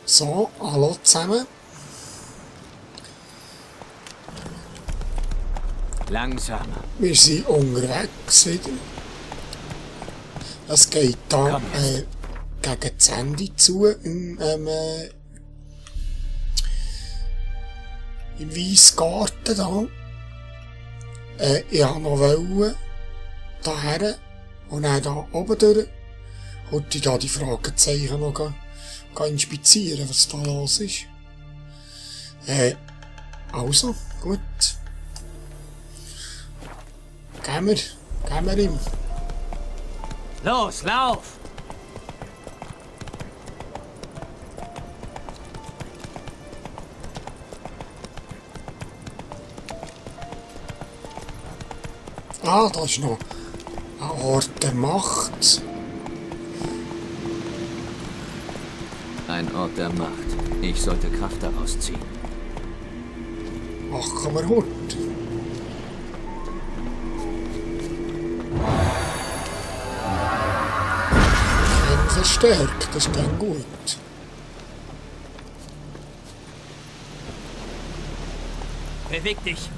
So, hallo zusammen. Langsamer. Wir sind unterwegs wieder. Es geht da gegen das Ende zu im Weissgarten da. Ich wollte noch daher und dann da oben durch. Und ich da die Fragezeichen noch inspizieren, was da los ist. Also, gut. Gehen wir ihm. Los, lauf! Ah, da ist noch ein Ort der Macht. Ein Ort der Macht. Ich sollte Kraft daraus ziehen. Machen wir Hut. Verstärkt, das geht gut. Beweg dich!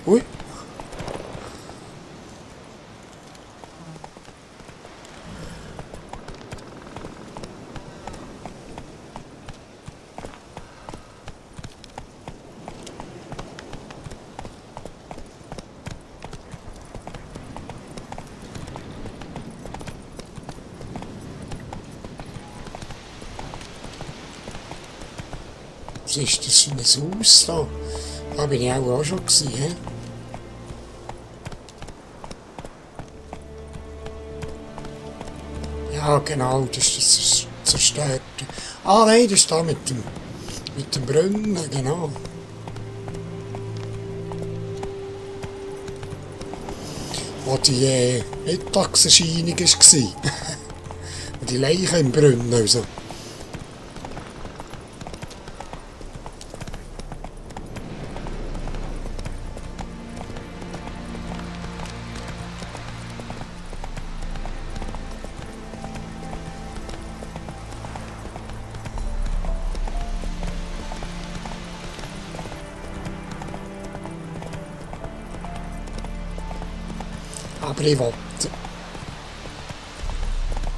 Ui. Was ist das für ein Haus da? Da bin ich auch schon gewesen, he? Ja, genau, das ist das Zerstörte. Ah, nein, das ist da mit dem Brunnen, genau. Wo die Mittagserscheinung war. Und die Leiche im Brunnen, also. Aber ich wollte.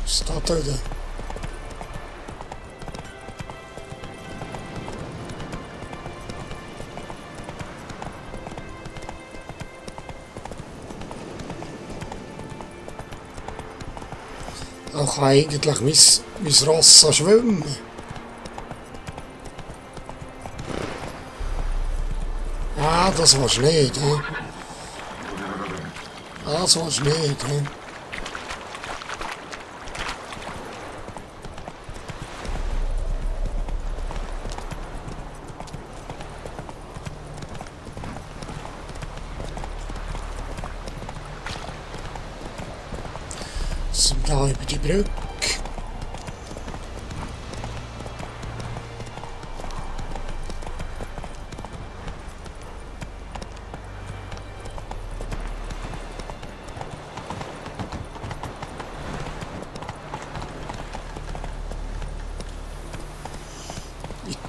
Was ist da drin? Da kann eigentlich mein Ross so schwimmen. Ah, das willst du nicht, he? Das willst du nicht, he? Sind wir da über die Brücke?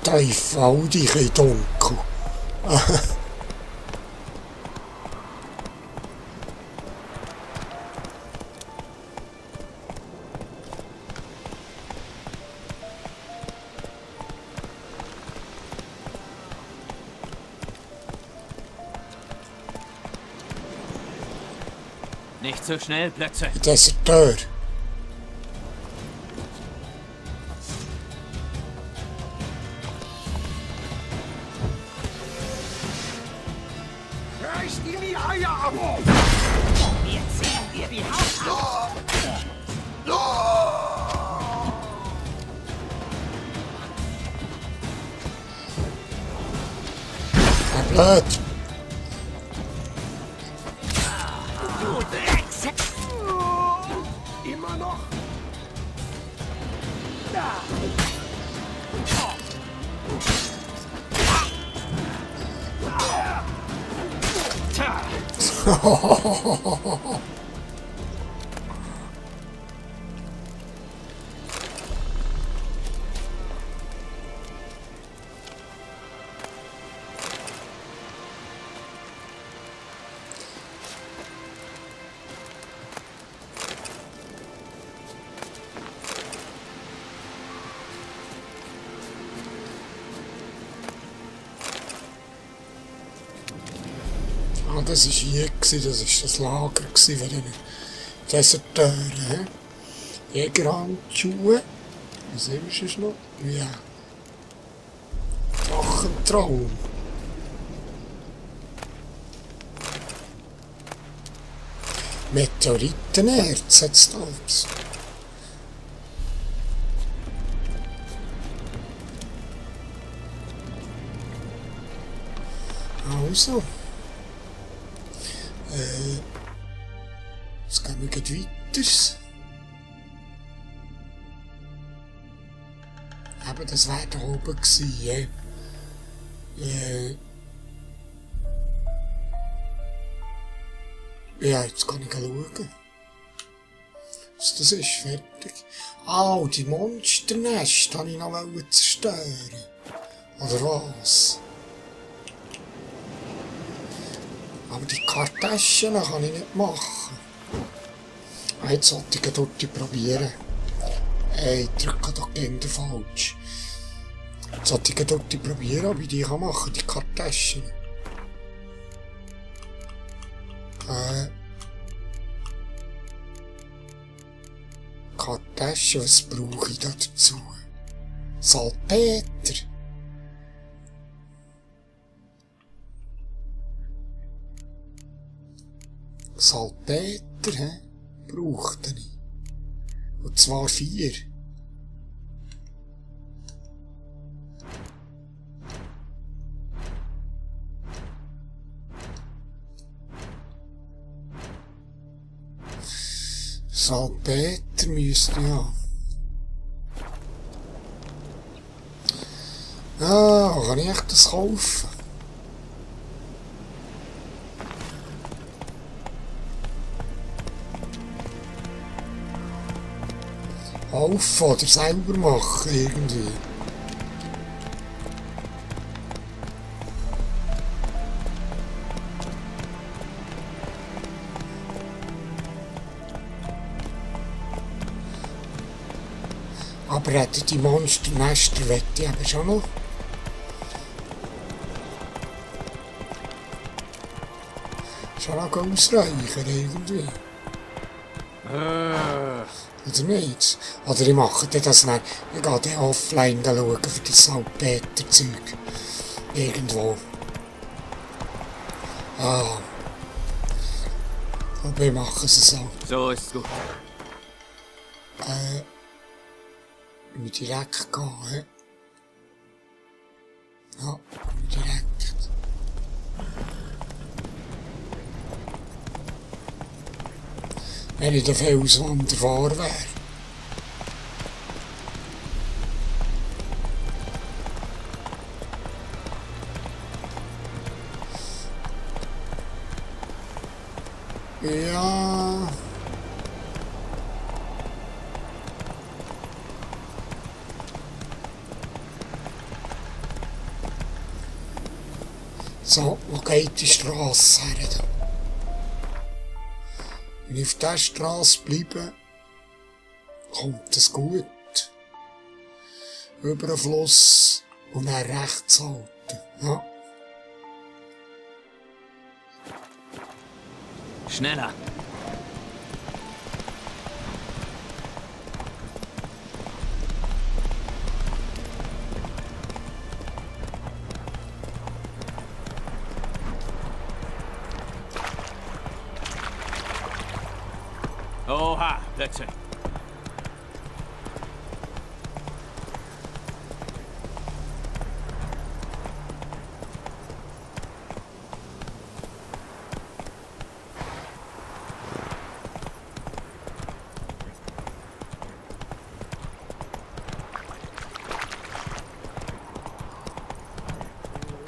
Teufaldig in dunkel. Nicht so schnell, Plötze. Deserteur. Reißt ihr die Eier ab! Wir ziehen dir die Haut ab! Blöd. Du Drecksack! Immer noch? Das war hier, das war das Lager für die Deserteure. Jägerhandschuhe. Was sehen wir sonst noch? Ja. Drachentraum. Meteoritenerz hat es da. Also. Jetzt gehen wir gleich weiter. Aber das war da oben gewesen, ja, jetzt kann ich schauen. Was das ist, fertig. Ah, oh, die Monsternest wollte ich noch zerstören. Oder was? Aber die Kartaschen kann ich nicht machen. Jetzt sollte ich dort probieren. Ich drücke doch gegen den falsch. Jetzt sollte ich dort probieren, ob ich die machen kann, die Kartaschen. Kartaschen, was brauche ich da dazu? Salpeter. Salpeter, brauchte ich. Und zwar 4. Salpeter müsste ich haben. Ah, kann ich echt das kaufen? Kaufen oder selber machen irgendwie. Aber hätte die Monsternester wette ich aber schon noch. Schon noch ausreichen irgendwie. Oder nicht? Oder ich mache das nicht. Ich gehe dann offline schauen für das Salpeter-Zeug. Irgendwo. Ah. Aber ich mache es so. So ist's gut. Wir direkt gehen, hä? Ja, direkt. Wenn ich der Felswanderer wäre. Ja. So, wo geht die Strasse her? Wenn ich auf dieser Strasse bleibe, kommt es gut. Über den Fluss und dann rechts halten. Ja. Schneller! Oha, Plätze.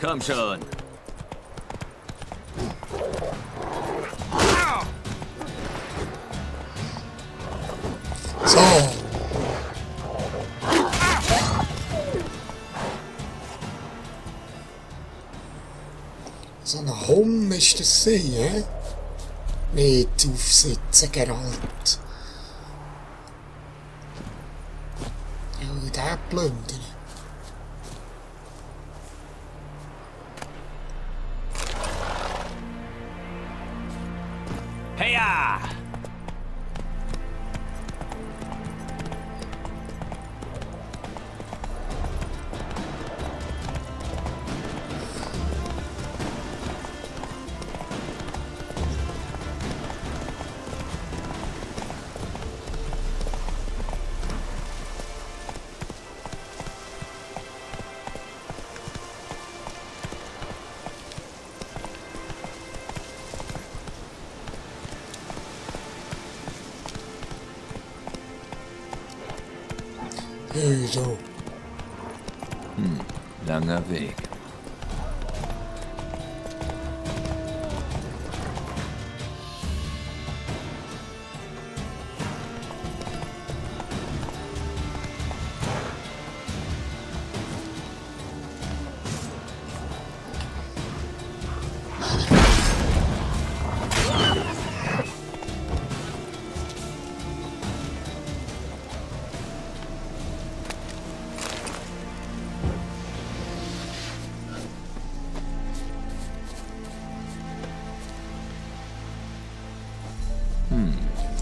Komm schon. So. So ein Hund ist das sein, hä? Nicht aufsitzen, Geralt. Ja, der plündern. Heya! So. Langer Weg.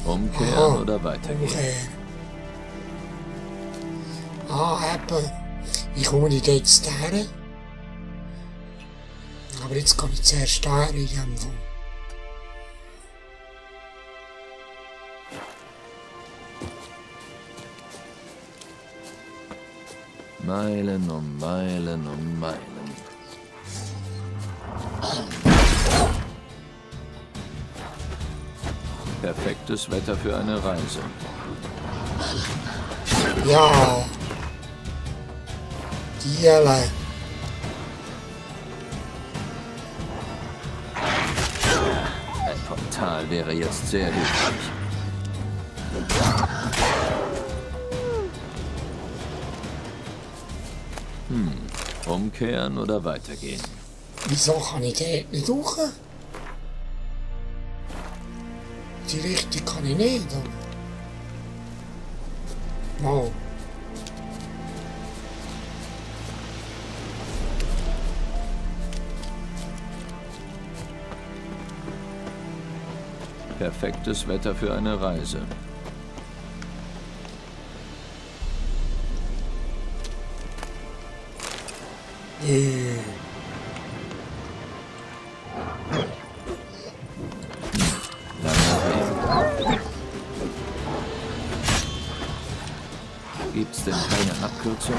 Umkehren oder weitergehen? Eben. Wie komme ich da jetzt her? Aber jetzt kann ich zuerst her in dem Fall. Meilen um Meilen um Meilen. Perfektes Wetter für eine Reise. Ja. Diele. Ein Portal wäre jetzt sehr hilfreich. Umkehren oder weitergehen? Wieso kann ich dort nicht durch? Die Richtung kann ich nicht. Wow. Perfektes Wetter für eine Reise. Gibt's denn keine Abkürzung?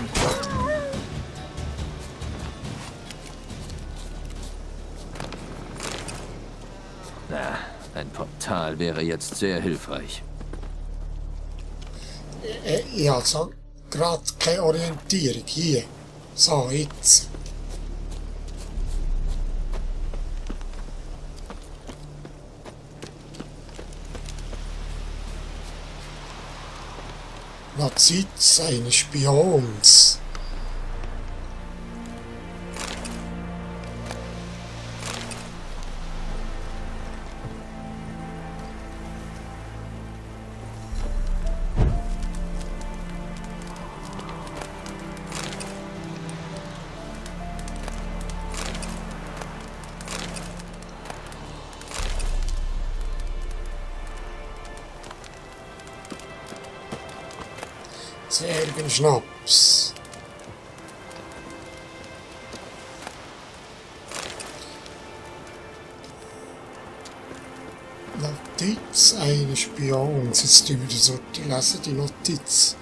Na, ein Portal wäre jetzt sehr hilfreich. Ich habe so gerade keine Orientierung. Hier. So, jetzt. Notiz eines Spions. Zwergenschnaps. Notiz eines Spions. Jetzt tun wir das so, die lesen die Notiz.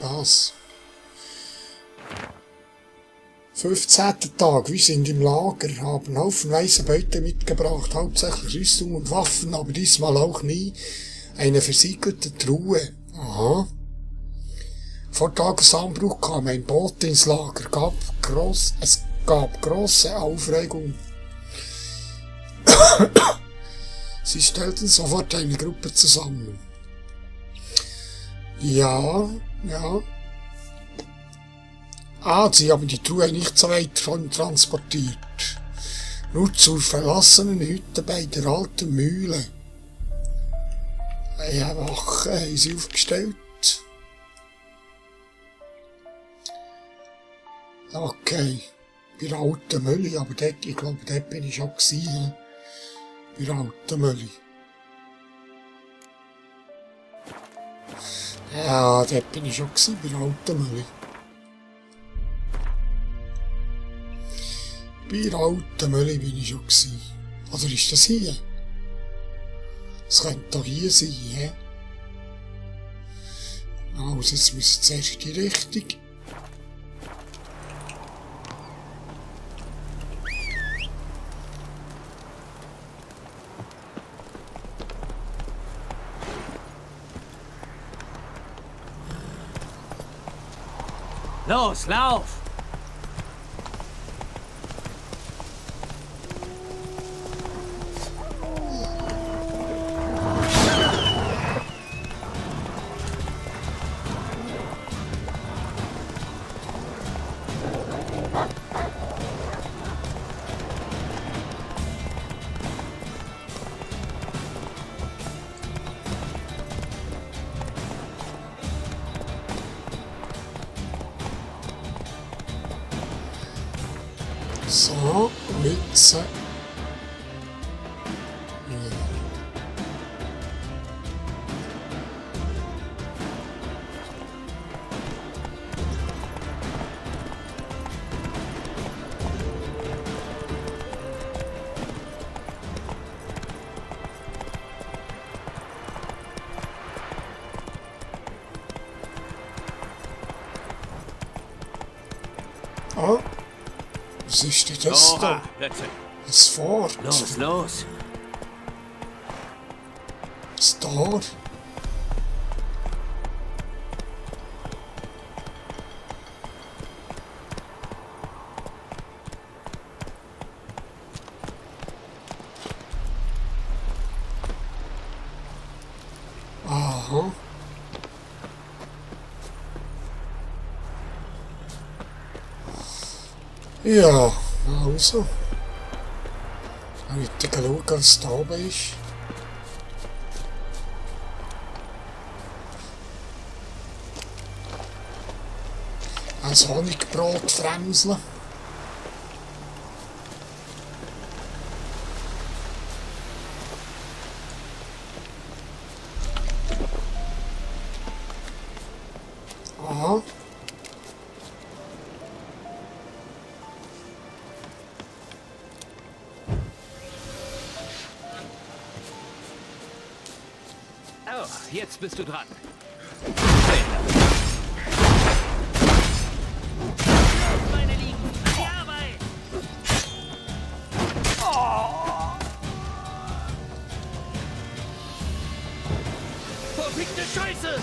Was? 15. Tag. Wir sind im Lager, haben haufenweise Beute mitgebracht, hauptsächlich Rüstung und Waffen, aber diesmal auch nie eine versiegelte Truhe. Aha. Vor Tagesanbruch kam ein Boot ins Lager, es gab große Aufregung. Sie stellten sofort eine Gruppe zusammen. Ja, ja. Ah, sie haben die Truhe nicht so weit transportiert. Nur zur verlassenen Hütte bei der alten Mühle. Eine Wache haben sie aufgestellt. Okay. Bei der alten Mühle, aber dort, ich glaube, dort bin ich schon gewesen. Bei der alten Mühle. Ja, dort bin ich schon gewesen, bei der alten Mühle. Bei der alten Mühle bin ich schon gewesen. Oder ist das hier? Das könnte doch hier sein, hä? Also, jetzt müssen wir zuerst in die Richtung. Los, lauf! So, Mütze. Oh. Was ist denn das da? Ein Fort. Los, los! Das Tor. Aha. Ja, also. Heute schauen, was da oben ist. Ein Honigbrot fremseln. Aha. Oh, jetzt bist du dran. Meine Lieben, an die Arbeit! Verfickte Scheiße!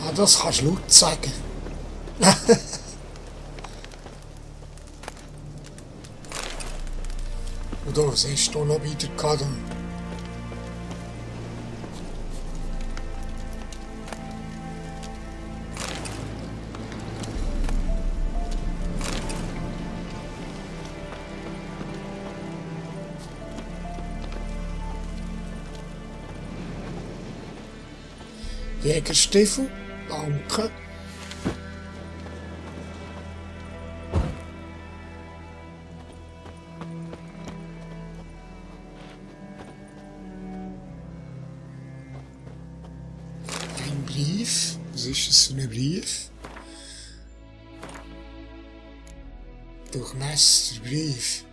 Ah, das kannst du laut sagen. Und da, was hast du noch wieder gehabt? Jägerstiefel, danke. Ein Brief. Was ist das für ein Brief? Durchmesserbrief.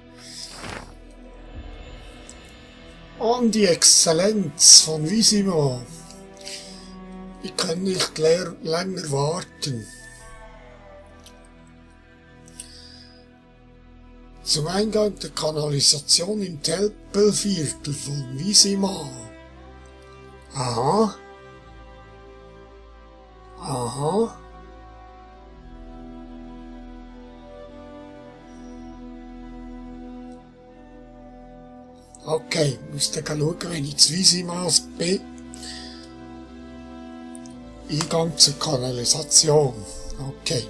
An die Exzellenz von Visimo. Ich kann nicht länger warten. Zum Eingang der Kanalisation im Tempelviertel von Visima. Aha. Aha. Okay, ich muss dann schauen, wenn ich zu Weisimaß bin. Eingang zur Kanalisation. Okay.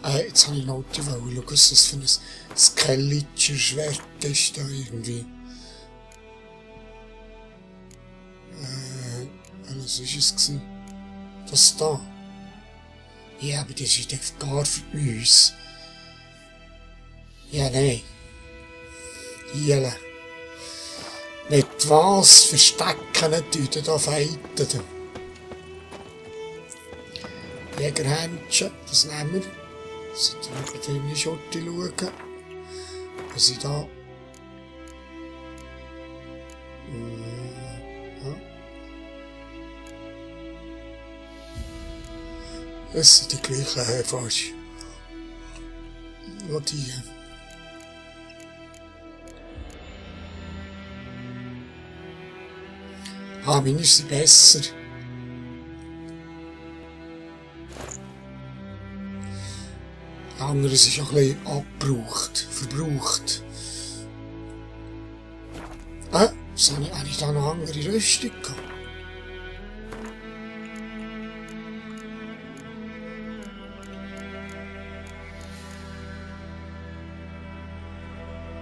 Jetzt habe ich noch die schauen, was das für ein Skellitscher Schwert ist da irgendwie. Was war es gewesen? Das da. Ja, aber das ist echt gar für uns. Ja, nein. Hier. Mit was verstecken nicht da feiten. Jägerhändchen, das nehmen wir. Sollte ich bei denen Schotte schauen. Was ich da. Ja. Es sind die gleichen fast. Nur die. Ah, meine sind besser. Die andere ist ein bisschen abgebraucht, verbraucht. Was habe ich da noch andere Rüstung gehabt?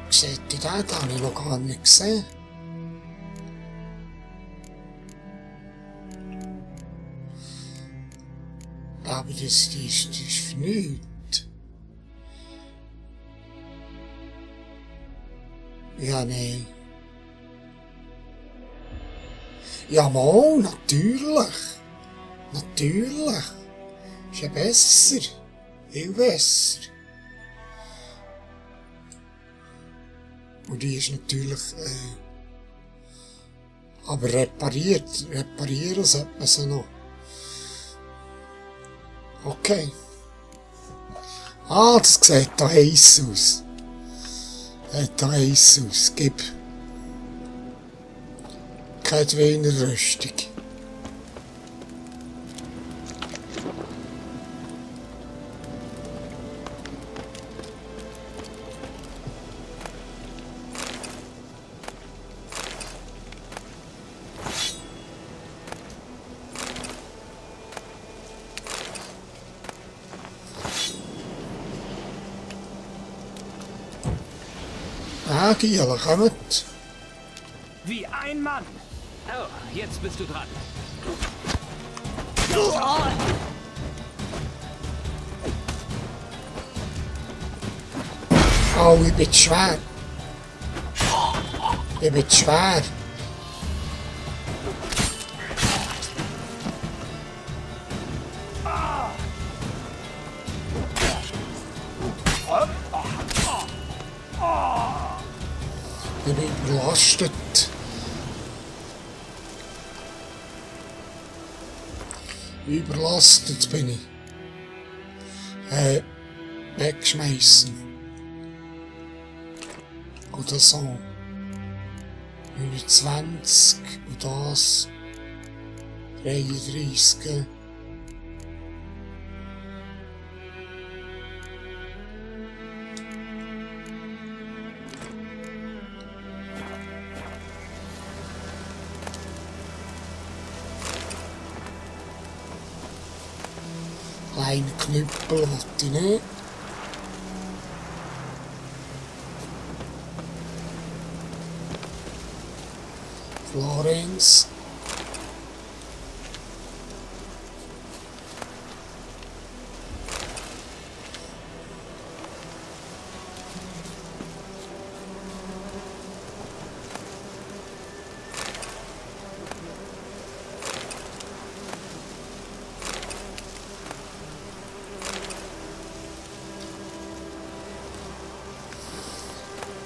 Seht ihr den? Den habe ich noch gar nicht gesehen. Aber die ist für nichts. Ja, nein. Ja, mal, natürlich. Natürlich. Ist ja besser. Viel besser. Und die ist natürlich, aber reparieren sollte man sie noch. Okay. Ah, das sieht da heiß aus. Sieht da heiß aus. Gib. Keine Wiener Rüstung. Ah, Giela, kommt. Wie ein Mann. Oh, jetzt bist du dran. Oh, ich bin schwer. Ich bin schwer. Ich bin überlastet. Überlastet bin ich. Wegschmeißen. Oder so. 29 und das 33. Kleine Knüppel wollte ich nicht. Florenz.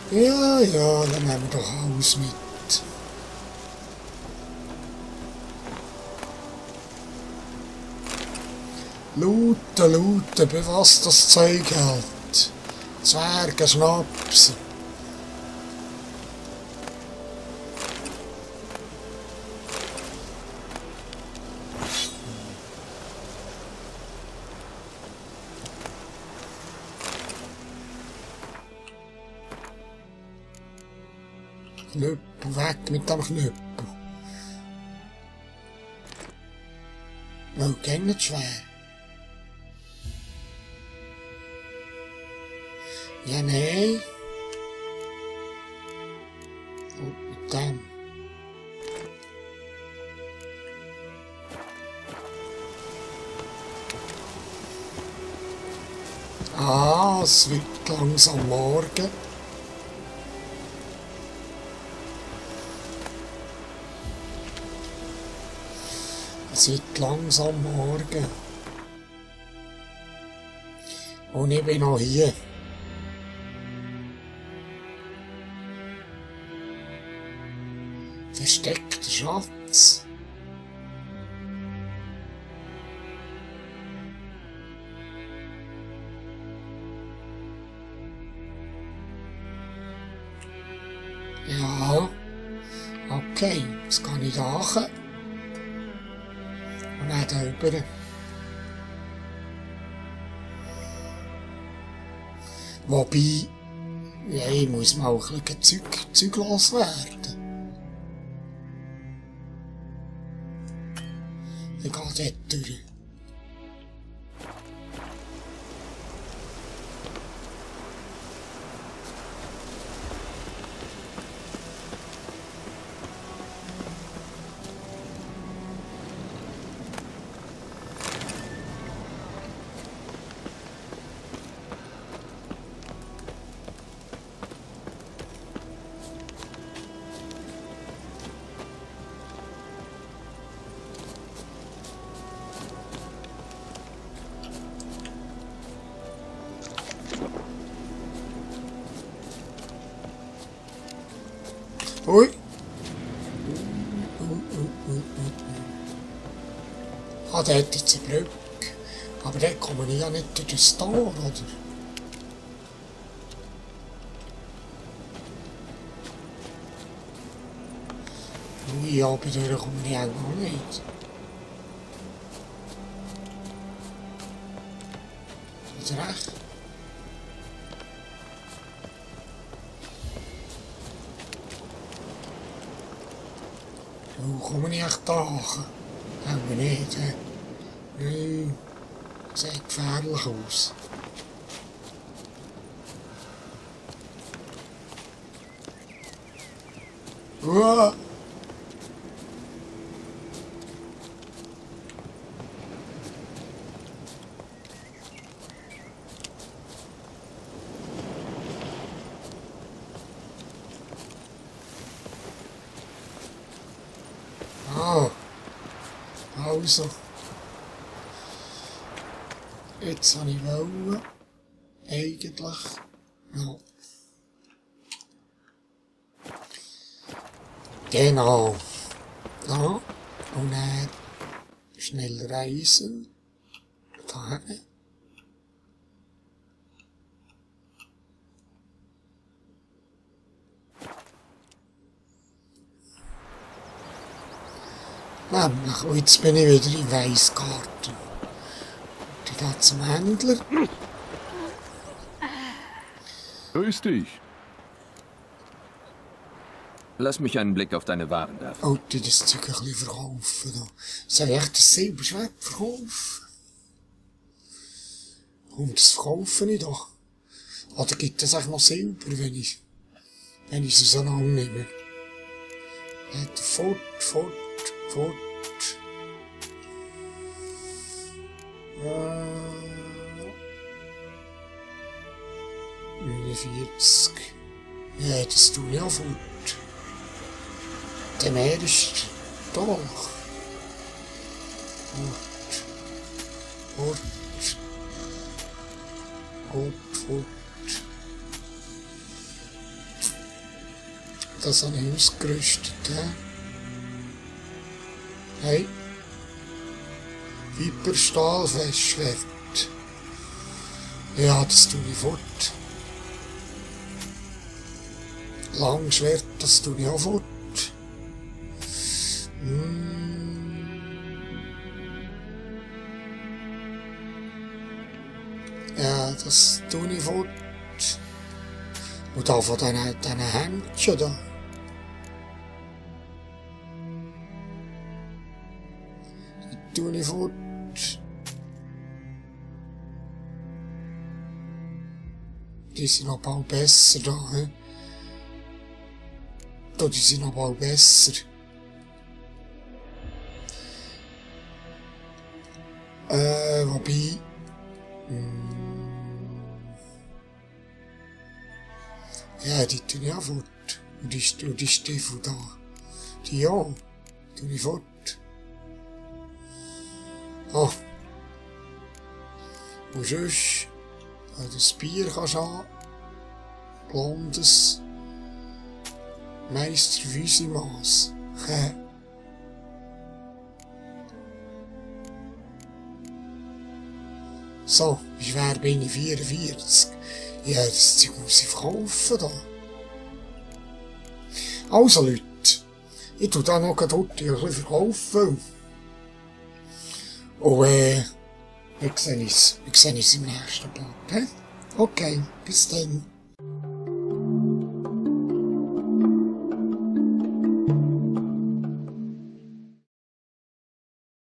Ja, ja, dann nehmen wir doch alles mit. Looten, bei was das Zeug hält. Zwerge, Schnaps. Knüppel, weg mit dem Knüppel. Oh, geht nicht schwer. Ja, nein. Und mit dem. Ah, es wird langsam morgen. Es wird langsam morgen. Und ich bin noch hier. Versteckter Schatz. Ja. Okay, jetzt kann ich da hin. Und dann da rüber. Wobei, ja, ich muss mal auch ein bisschen zeuglos werden. Ich gehe dort durch. Ui. Ah, da hat jetzt eine Brücke. Aber dort komme ich ja nicht durch das Tor, oder? Ui, aber da komme ich auch noch nicht. Ist recht? Hoe komme ich echt da hoch? Auch nicht, hä? Nein, sieht gefährlich aus. Uah! Ah, also, jetzt habe ich wollen, eigentlich, ja. Genau, da, und dann schnell reisen, dahin. Nämlich, und jetzt bin ich wieder im Weissgarten. Ich gehe zum Händler. Grüß dich. Lass mich einen Blick auf deine Waren werfen. Oh, die das Zeug ein bisschen verkaufen. Da. Soll ich echt das Silberschwert verkaufen? Und das verkaufe ich doch. Oder gibt es auch noch Silber, wenn ich es auseinandernehme? Fort. 49. Ja, das tue ich auch fort. Der Meer ist doch. Fort. Das habe ich ausgerüstet, hä? Hey. Viperstahlfestschwert. Ja, das tue ich fort. Langschwert, das tue ich auch fort. Ja, das tue ich fort. Und da von diesen Händchen da. tue ich fort. Die sind noch bald besser da, he? Da, die sind noch bald besser. Wobei... Ja, die tue ich auch fort. Und die Stiefel da. Die ja, tue ich fort. Ah. Und sonst, das Bier kannst du haben. Blondes. Meister Wüsimaß. So, wie schwer bin ich? 44. Ja, das Zeug muss ich verkaufen da. Also Leute, ich tue da noch dort ein bisschen verkaufen. Und wir sehen uns im nächsten Part. Okay, bis dann.